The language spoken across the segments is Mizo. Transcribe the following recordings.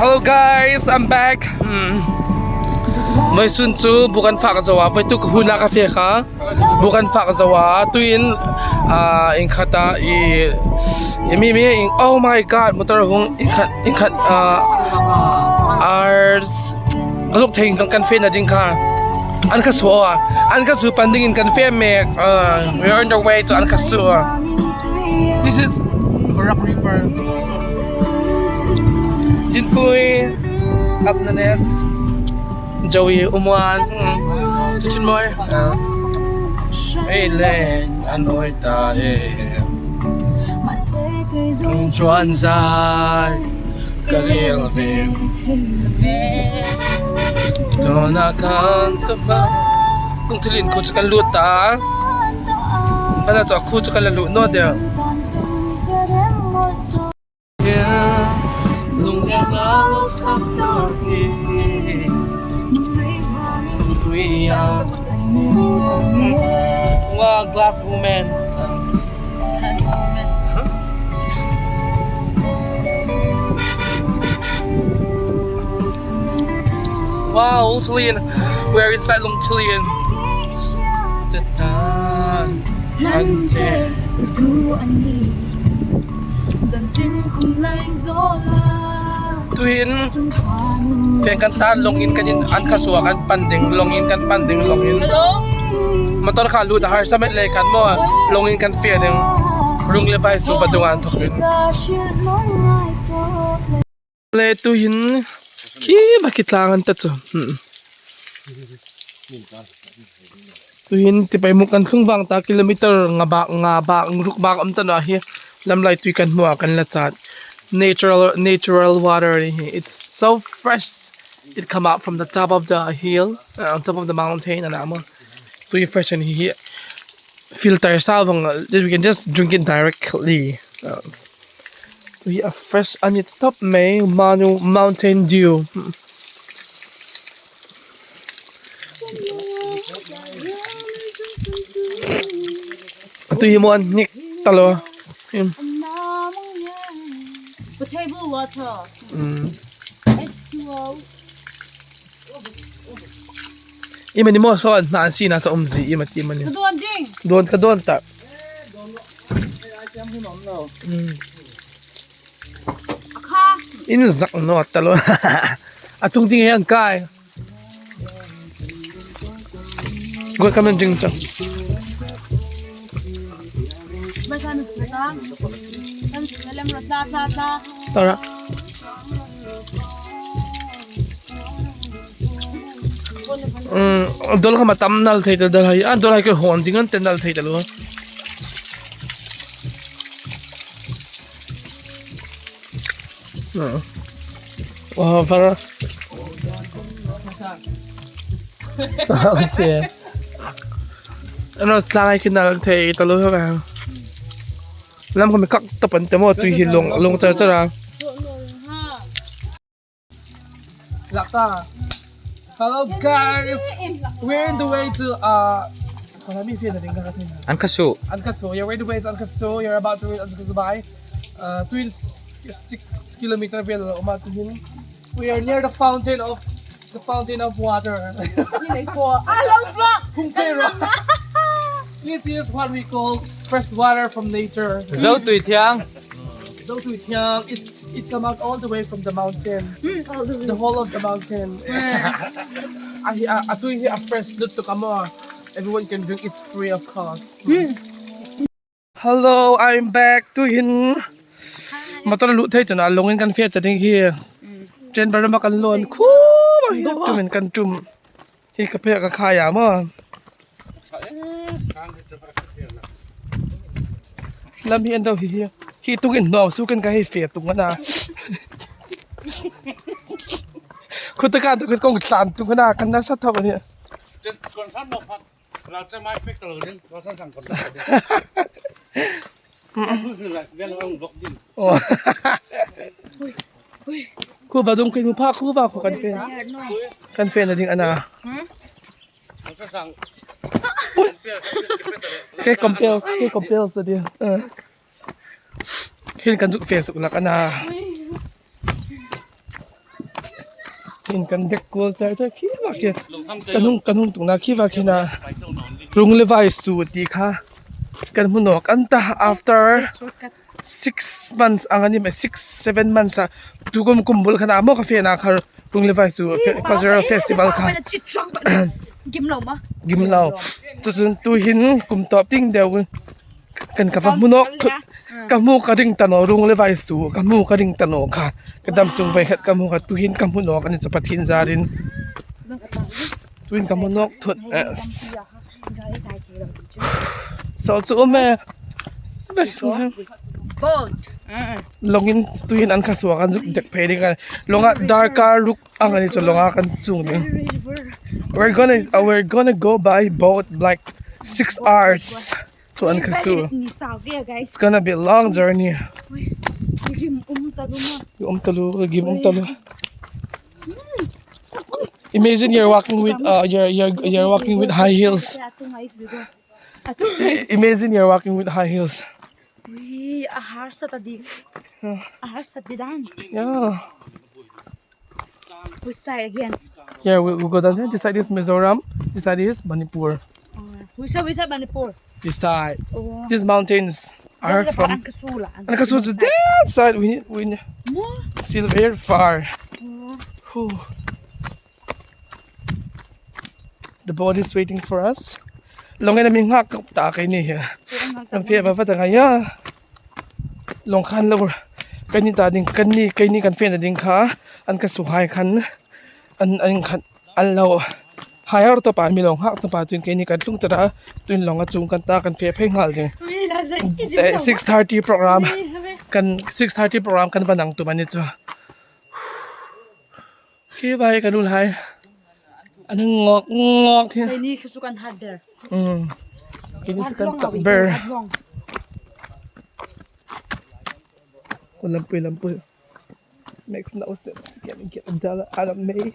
Hello guys, I'm back. Voi sun cu buk an fak zo ah voi tuk hun ah ka fe kha. Buk an fak zo ah tuin in khat ah i mi mi oh my god motor hung in khat in khat ars kaluk theng kan fe na ding kha. An ka su ah an ka su pan ding in kan fe mek. We are on the way to an ka su. This is Barak River. Dinpui, Upnanes, Joey, Umuan, Chuchin Moy. Ei le an oi ta e. Chuan zai ka rel ve. Tuna kan ka hma. Lungthilin khu chu kan lut ta. Bana chu a khu chu kan la luh nawt deuh. Wow, glass woman. Wow, Lungthilian. We're inside Lungthilian. Tuhin feng kan tan lawng in kan in an kha suak an pan ding lawng in kan pan ding lawng in motor kha lut a harsa met le kan maw lawng in kan fe ding rung le vai su va dung an thok in le tuhin khi ba ki tlang an ta chu Tuiin tipai muk kan thlung vang ta kilometer nga bak nga bak ruk bak awm ta na hi lamlai tui kan hmuh ah kan la chat natural natural water a ni hi it's so fresh it come out from the top of the hill on top of the mountain a ni ang maw tui fresh a ni hi filter sa vang we can just drink it directly tui a fresh a ni tawp mai manu mountain dew. Atu hi maw an hnik ta lo. Potable water. H2O. Ima ni maw so an hna an si na sa um zi ima ti mani. Ka dawn ding. Dawn ka dawn ta. Akha. In zak no ta lo. A cung ding hi an kai. Goi kam ding chang. Tara. Dol kha ma tam nal thei ta dal hai. An dol hai ke hon ding an te nal thei ta lo. Wow, para. Ano tlang ai khi nal thei ta lo ha. Lam kha mi kak tapan te mo tui hi lung lung char char a. Lakta. Hello guys. We're in the way to uh Ankasu. Ankasu. You're in the way to Ankasu. You're about to reach Ankasu by uh, 26 kilometer vel umatuhin. We are near the fountain of the fountain of water. This is what we call fresh water from nature. Zo tui thiang. Zo tui thiang. It it come out all the way from the mountain. The whole of the mountain. A a tui hi a fresh lut tuk a maw. Everyone can drink it's free of cost. Hello, I'm back. Tuhin motor luh thei tuna lungin kan fiat ta ding hi. Chen barama kan lawn khu ma hi tumin kan tum. Hi ka phe ka khaya mo. Lam hi an do hi hi. Hi tungin no su kan ka hi fe tung ana. Khutaka tu kan kong tlan tung ana kan na sa thok ani. Khu va dum khi mu pha khu va khu kan fe kan fe na ding ana. Ke compel ke compel sa dia. Hin kan duk fe suk lak ana. In kan dek kual char char khi vak hian ka hnung ka hnung tukna khi vak hian a rung le vai su tih kha kan hmu nawk an ta after six months ang a ni mai six seven months ah tukum kum bul khan ah maw ka fan ah kha rung le vai su cultural festival kha gim lo chu chuan tuihin kum tawp ding deuh Kan ka va hmu nawk thut ka hmu ka ring ta naw rung le vai su ka hmu ka ring ta naw kha ka dam sung vai khat ka hmu kha tuhin ka hmu nawk ani chu Pathian zarin tuin ka hmu nawk thut so chu awm e lawngin tuiin an kha suak an zuk dek phei ding a lawngah darkar ruk ang ani chu lawngah kan chung ding we're gonna we're gonna go by boat like 6 hours to Ankasu. It's gonna be a long journey. Gim talu. Imagine you're walking with you're walking with high heels. Imagine you're walking with high heels. Yeah. Which side again? Yeah, we'll go down here. This side is Mizoram. This side is Manipur. Which side Manipur? This side. Oh. These mountains are from Ankasu Ankasu to that side. We still very far. Whew. The boat is waiting for us. Longin na mi ngak ta kay ni. Ang fi va va ta ya. Long khan lo kan ni ta ding kan ni kai ni kan fe na ding kha an ka su hai khan an an khan an lo hai har to pa mi long hak to pa tuin kai ni kan tlung tara tuin long a chung kan ta kan fe phei ngal ding 6:30 program kan 6:30 program kan vanang tu mani chu khi vai kan ul hai an ngok ngok hi Ni kisukan hat there. Kini chu kan tak ber lampui lampui makes no sense to get me get a dollar out of me.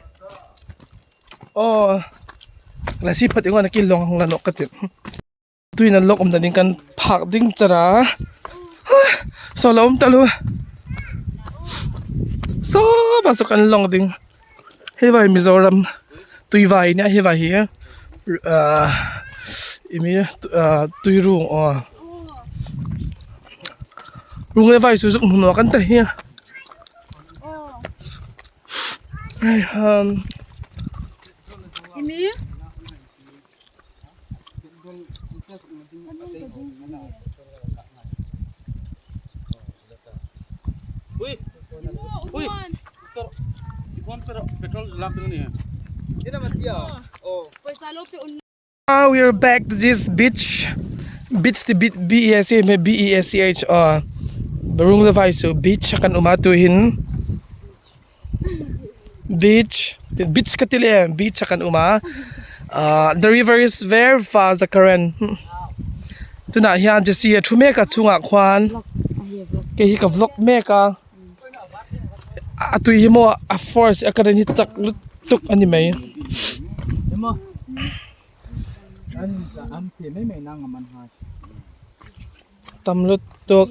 Oh, lasi phat ingon ki long hong lanok ka chit tuin an lok om danin kan phak ding chara so lo om talu so ba so kan long ding hei vai Mizoram tui vai nia hei vai hi imi tui rung aw rung le vai chu zuk hmu nuah kan ta hi ai ham Imi? Uy! Petrol Now we are back to this beach. Beach ti beach B E S C B E S C H Barung Levai chu beach kan uma tu hin beach beach ka ti le beach kan uma the river is very fast the current tunah hian Jessie a thu mek a chungah khuan kei hi ka vlog mek a a tui hi maw a force a current hi chak lutuk a ni mai. Tam lutuk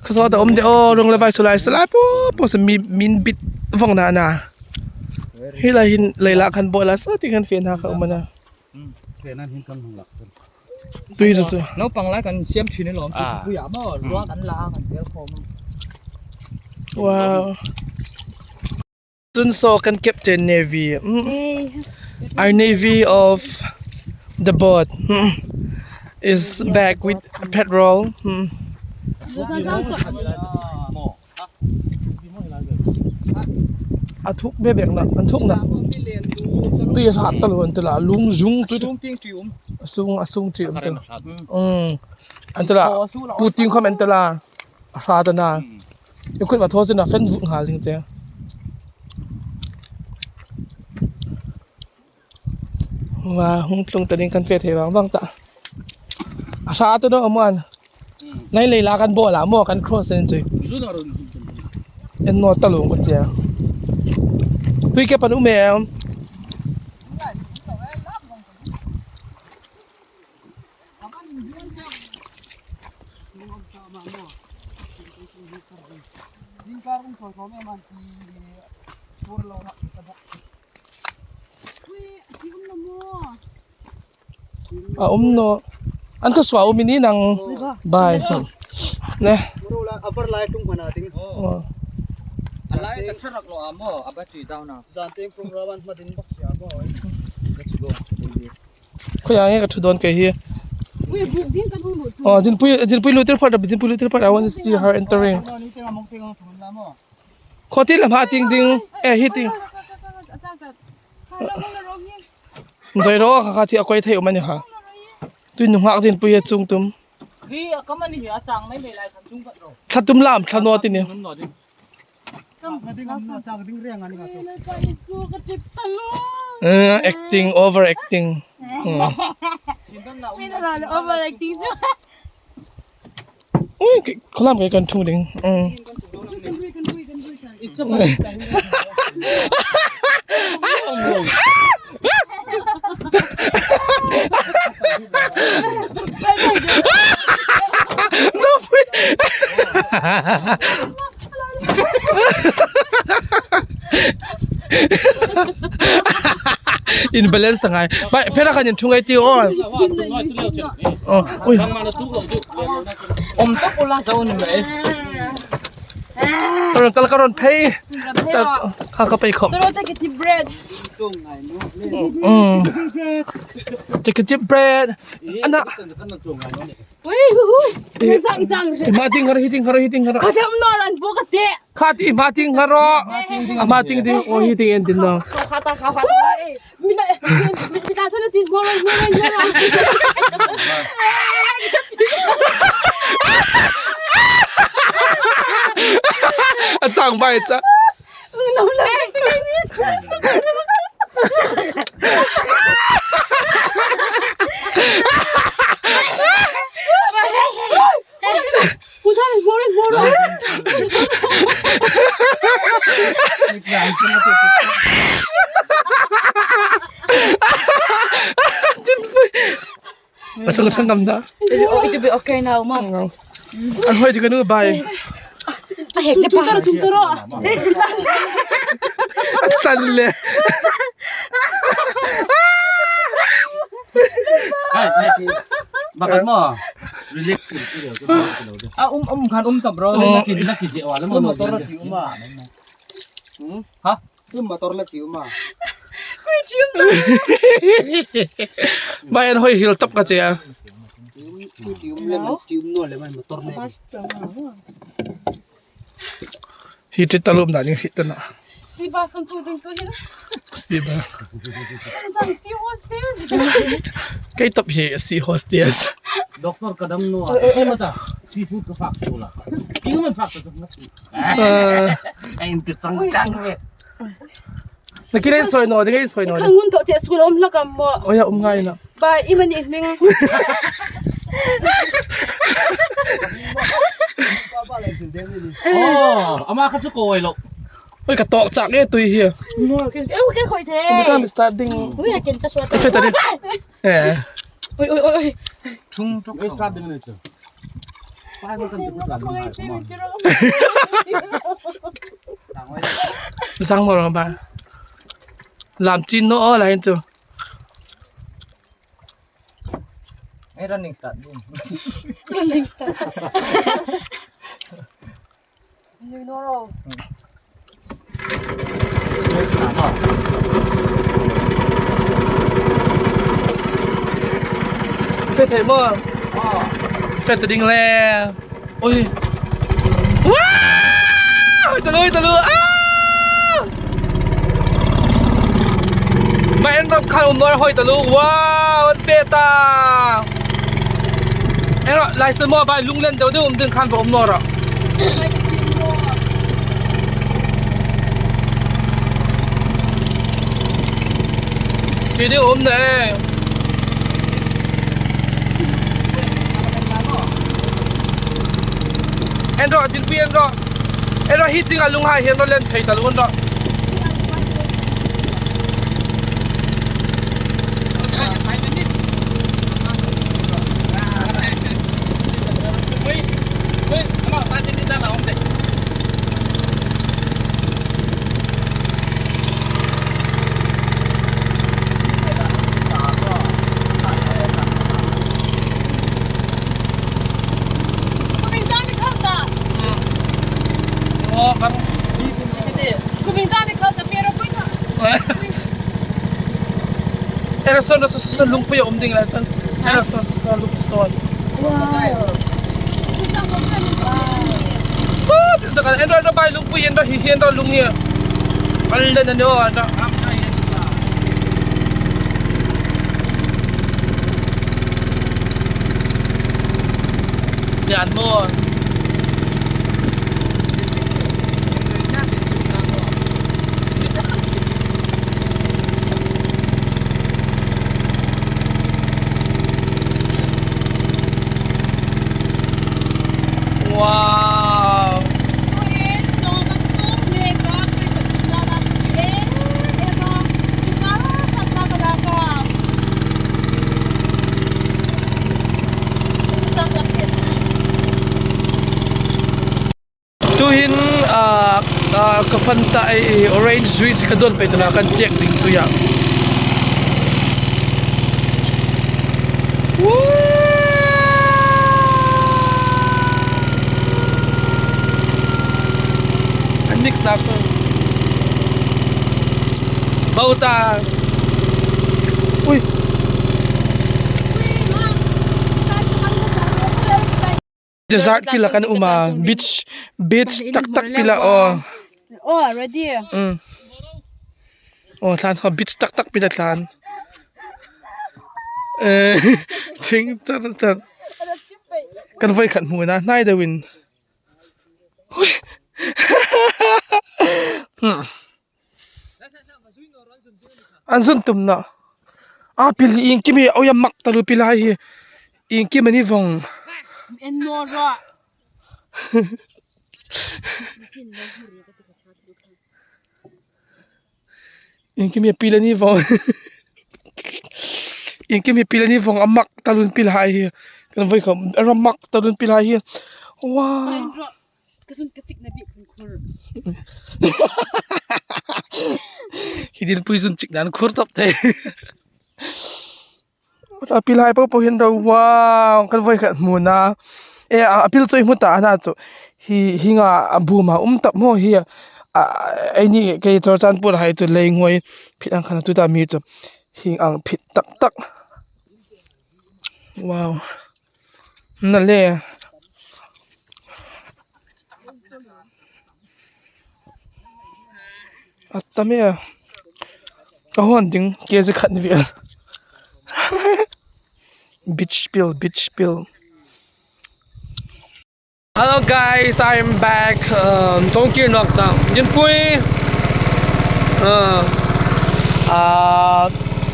khaw ta awm deuh aw rawng le vai saw lai saw lai pawh pawh saw mi min bit vawng na na helai hi lei lah khan bawh la saw ti khan fan ha kha awm a na tui chu chu Naupang lai kan siam thin alawm chu puiah maw ruang kan la a kan tel khawm a. Wow. Chun saw kan captain navy our navy of the boat is back with petrol. A thuk be bek na an thuk na tui a hrat ta lo an ti la lung zung tui a sung a sung chi um ti an ti la pu ting khom an ti la a hra ta na i khut ma thaw cun a fen vut hnga ding che. Wa hung tlung ta ding kan fe thei wang wang ta a hra ta do amuan nai lei la kan bo la mo kan cross en chui en no ta lung ko che tui ke pan um em A um no an ka sua um ini nang bai ne Khawia nge ka thu dawn kei hi aw dinpui dinpui luh tir phawt dinpui luh tir phawt I want to see her entering khaw tin lam ah ting ding e hi ting dawi rawh kha kha thi a kawi theih awm a ni ha tui nu nghak dinpui a chung tum thla tum lam thla nawt a ni. Acting over acting khawlam ke kan thung ding In balance angai pai phera khan in thungai ti aw ui Om top ula zo ni mai. Karon kal karon phei kha ka pei khom Take a deep breath. Ana. Ma ting haro hiting haro hiting haro. Kha ti ma ting haro. Ma ting ding o hiting en din no. A chang bai cha. A chung sang kam da. It will be okay now, mom. An hoi ti ka nu bai. A hek te pa. Chung toro. A tan le. Bakit mo? Relax. A um um khan um tam ro. Motor la tiuma. Ha? Motor la tiuma. Bai an hoi hil top ka che a. Tium le tium no le motor ne. Hi ti talum da ning hi ta na. Si bas kan chu ding tu hin. Si ba. Sang si hostess. Kei top hi si hostess. Doctor kadam no. Ay mata. Seafood ka fak sola. Ingo man fak ta na. Ay inte chang kang ve. Na kiren soi no, de soi no. Kan ngun to che school om la kam mo. Oya um ngai na. Ba imani ming. Oh, ama ka chu ko lo. Oi ka tok chak e tui hi. Mo ken. Eu ken khoi the. Umi ka starting. Ui ken ta swa ta. Oi ta đi. Eh. Oi oi oi. Chung chok. Ay start ding ne chu. Pai mo kan tu ka Khoi te mi tiro. Sang mo ba. Làm chin no la hin chu. Ay running start ding. Running start. You know. Phê thấy mơ. Phê tự ding le. Ôi. Wow! Từ lui từ lui. Ah! Mà em đọc khăn nói hơi từ lui. Wow, phê ta. Em nói lại sớm mơ bài lung lên đầu đừng đừng khăn vào ông nói rồi. Chị đi ôm này. En ro tin pi en ro. En ro hit ding alung hai hian ro len thei ta luôn ro. Erson sa sa lungpui a um ding lai san. Erson sa sa lung sawn. So tin sa kan en ra bai lungpui en ra hi hi en ra lung hi. Al den an o an ra. Lian maw? Wow! Tuhin ka fanta i orange juice ka don pe tuna kan check ding tuya. An mix na ko. Bauta. Uy. Dessert pila kan uma beach beach tak tak pila oh. Oh, ready. Oh thlan ho beach tak tak pila thlan. Ching tar tar. Kan voi khat hmu na hnai deuh in. An zun tum na a pil hi engkim hi awia mak ta lu pilai hi engkim an i vawng. Engkim hi a pil an i vawng engkim hi pil an i vawng a mak ta lu pilai hi kan vawi khawp a ram mak ta lu pilai hi wow. Hi dinpui zun chik nan khur tawp thei. A pil hai pawh pawh hian ro wow kan vawi khat hmun a e a pil chu i hmu ta a na chu hi hinga a bum a awm tak maw hi a ni kei chawrchanpur ah hi chu lei ngawih phit ang khan chuta mi chu hing ang phit tak tak wow. Na le a tam e a huan ding kg khat ni vel beach pill beach pill. Hello guys, I'm back. Tawngkir nuak ta. Dinpui.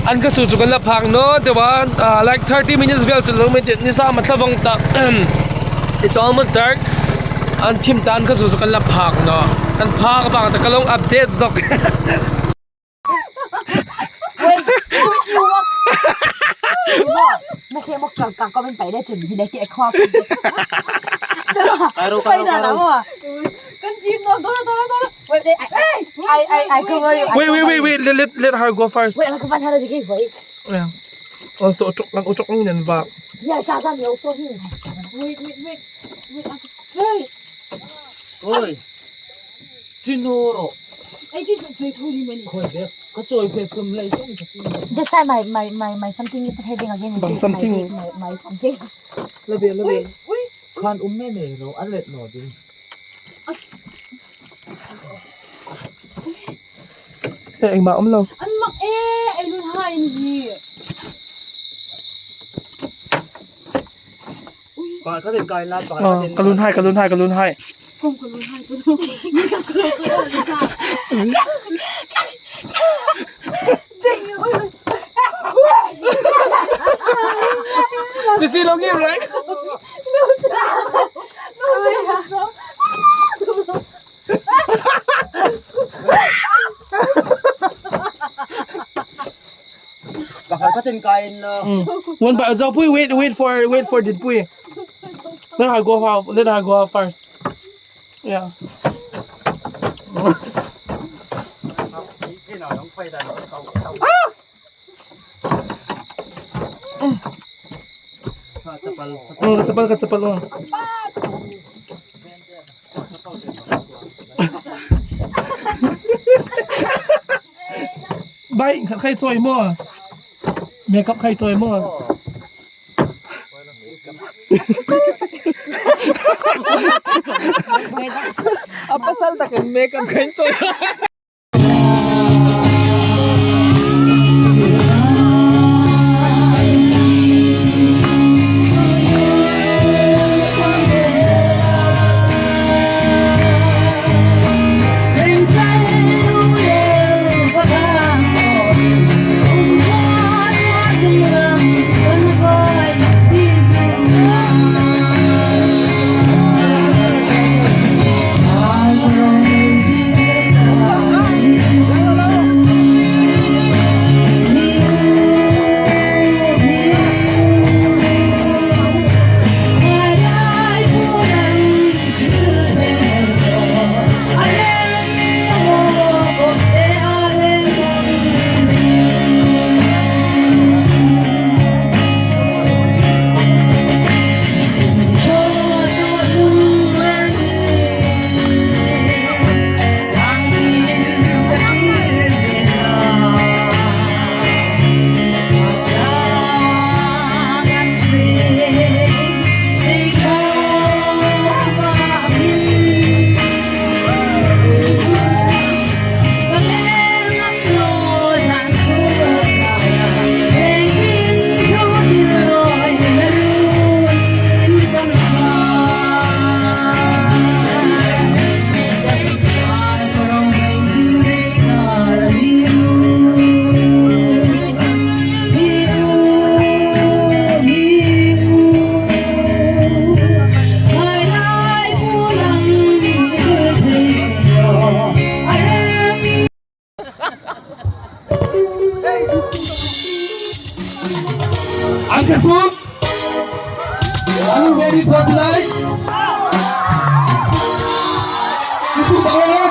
An ka su chu kan la phak no tiwa like 30 minutes vel chu lo mai ti nisa ma thlavang ta. It's almost dark. An thim ta an ka su chu kan la phak no. Kan phak bang ta ka long update zok. Wait, wait, wait, wait. Let, let, let her go first. Yeah. Also, utrok lang, utrok lang yan ba? Oi. This time my my my my something is not having again. Bang something. My, my, my something. Labi, labi. Khan um me me ro an let no ding. Eh, engmah um lo. An mak e, ai lun ha in hi. Ka lun hai, ka lun hai, ka lun hai. Kom ka lun hai tu. Ni ka ka lun hai. You see Logi, right? One by Zhao wait, wait for, wait for Dinpui. Let her go out. Let her go out first. Yeah. Oh, katapal, katapal, oh. Bai, khai choi mo. Makeup kha i chawi maw? A pasal takin makeup kha in chawi. Uncle Food, are you ready for tonight? Itu banget.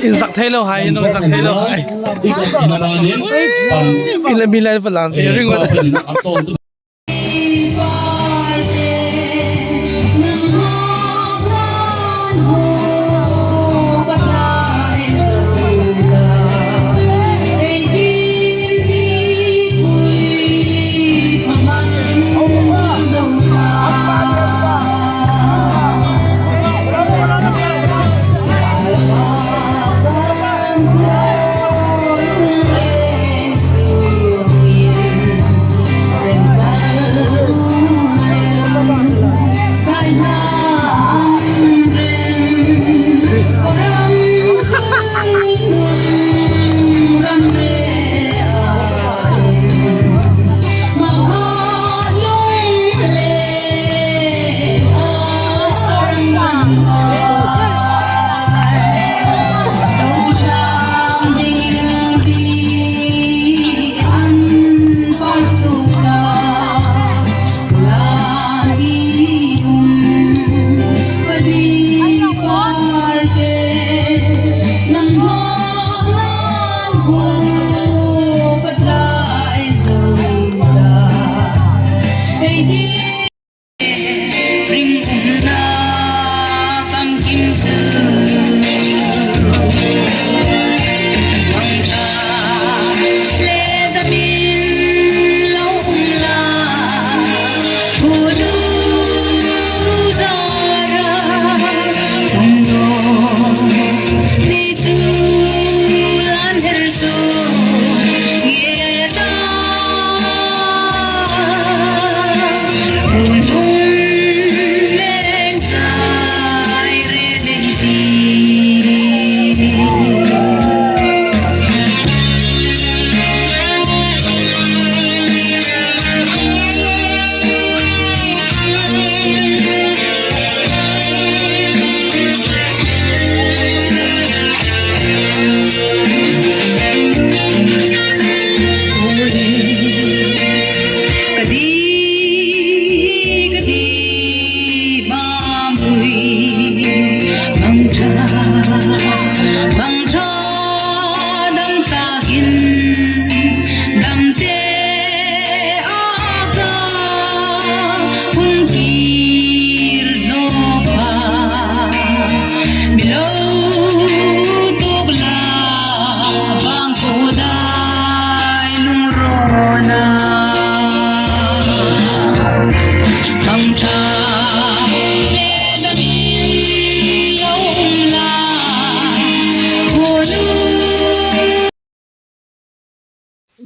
In zak thei lo hai in zak thei lo hai. Ila mi lai va lam ve ringawt.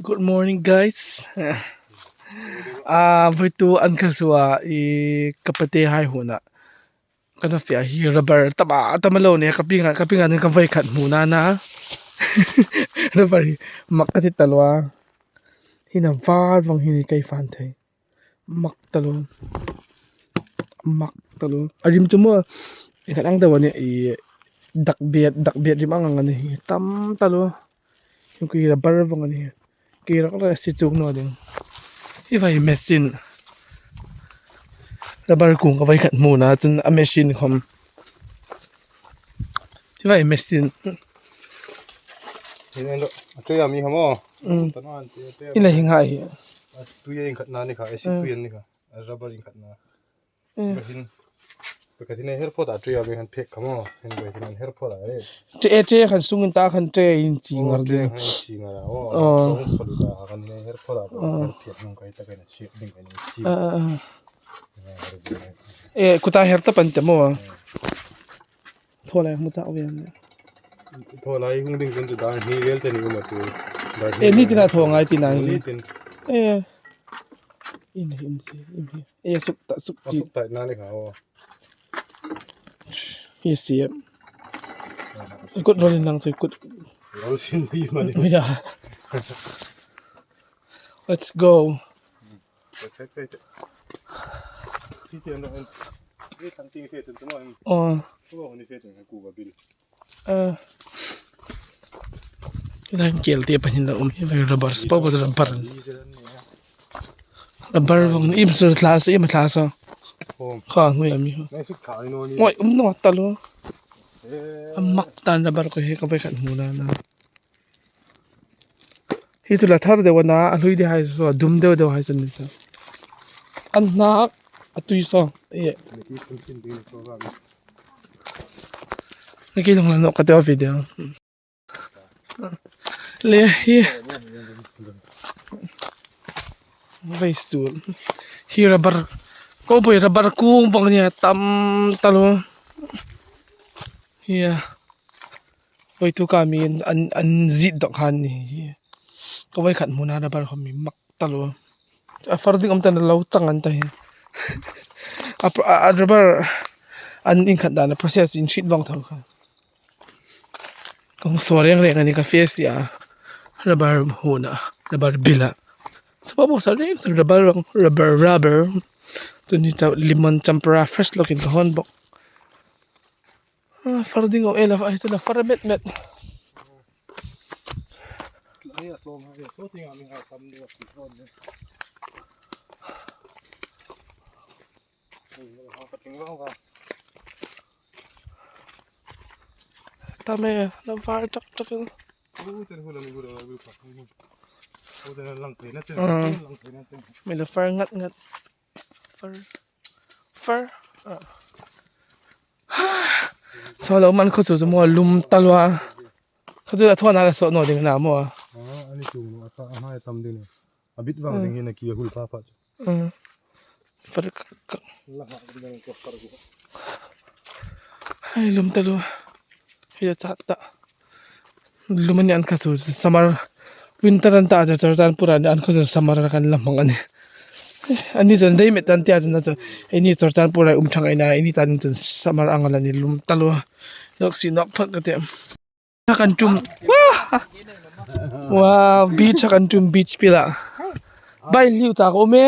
Good morning guys. Ah voi tu an kha sua i kapate hai huna kana fia hi rubber tama tama lo ne kapinga kapinga nin ka voi khat hmu na na rubber hi mak ka ti talwa hina var wang hi ni kai fan thei mak talo mak talo arim chu mo. Engkhat ang deuh a nia ihh dak biat dak biat rim ang ang a ni hi tam ta lo thingpui rubber vang a ni ke rak rak a si chung hnuah ding hi vai machine rubber kung ka vawikhat hmuh na chuan a machine khawm hi vai machine ila hi nghah hi. Che che khan sung in ta khan che in chi ngar de e kuta her ta pan te mo tho lai mu cha ve e ni tina tho ngai ti na hi e in hi um si in hi e suk ta suk chi hi si kut rolin lang chui kut yeah let's go aw helai hian kel te pahnih a awm hi rubber rubber rubber vang em saw thla saw em a thla saw kha hnuai ami kha ngawih awm nawk ta lo a mak tan rubber ka hi ka vawikhat hmuh nana hi chu la thar deuh a na a hlui deuh hai saw a dum deuh deuh hai saw ni sa an hnak a tui saw eh ka tel video. Le hi vei sul hi rubber kawngpui rubber kung bawk ania tam ta lo hi a vawituka mi an an zit deuh khan ni hi ka vawikhat hmun a rubber ho mi mak ta lo a far ding awm ten a lo chang an ta hi a rubber an inkhat dan a process in hrit vang tho kha. Kawng saw reng reng a ni ka face a rubber hunah rubber bilah suppose reng reng rubber rubber rubber chumi chuan lemon champra fresh lawkin ka hawn bawk far ding a awm em a chuan a far met met. Tame la var tak tak in mi la far ngat ngat far far saw lo man khaw chu chu maw lum ta lua khaw chu a thuan a la sawh naw ding na maw Hei lum te lu hei a chat ta lum ania an kha chu summer winter an tah chu churachandpur ah an khaw chu summer kan la hmang ani ani chuan daih mai tan tia chuan hei churachandpur ah awm tha ngaih na hei tan chuan summer ang a la ni lum ta lu a lawk si nawk phawt ka ti a. Kan tum wow beach a kan tum beach pilah bai hliu chak a awm e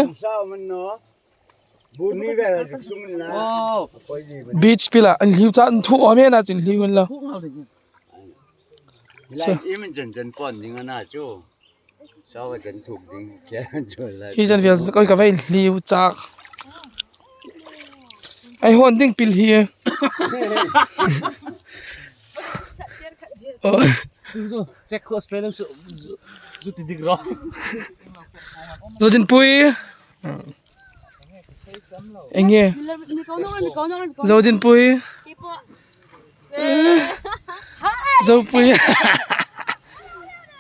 beach pilah an hliu chak an thu awm e na chin hliu an lo hi zan vel koi ka vai hliu chak ai hawn ding pil hi Zodinpui eng nge Zodinpui Zopui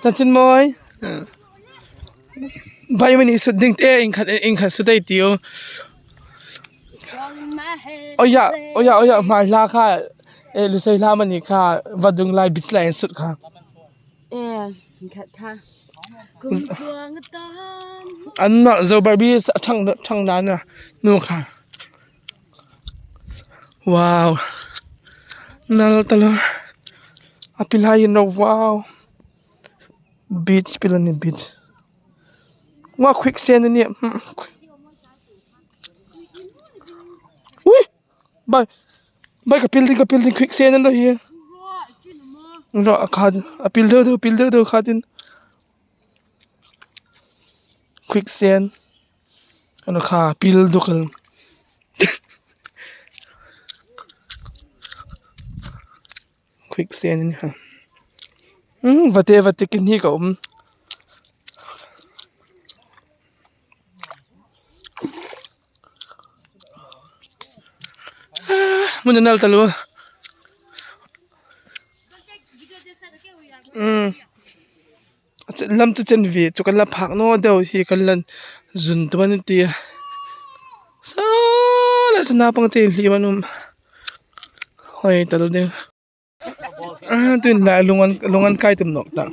chanchin mawi bai mani sut ding te inkhat inkhat sut a tih u awia awia awia hmai hla kha eh lusei hla mani kha va dung lai bit lai an sut kha an nawrh zo barbie a thang thang dan a nu kha wow nal ta lo a pi lai in wow beach pilani beach. Ua quick send ania ui bai Bike a pil ding ka pil ding quick sen an ro hi. Ro a kha a pil deuh deuh pil deuh deuh kha tin quick sen ano kha pil dukal quick sen ani ha umm vate vate kin hi ka awm. Hmun a nal ta lo umm lam chu chen ve chu kan la phak naw deuh hi kan lan zun tum an ti a saw lai chu naupang te inhlim an awm hawi ta lo ding. Tunlai lung an lung an kai tum nawk ta.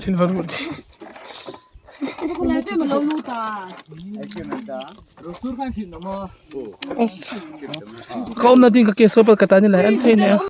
Thil va lut. Ka awmna ding ka ke sawi pal ka ta ni lai an thei nia.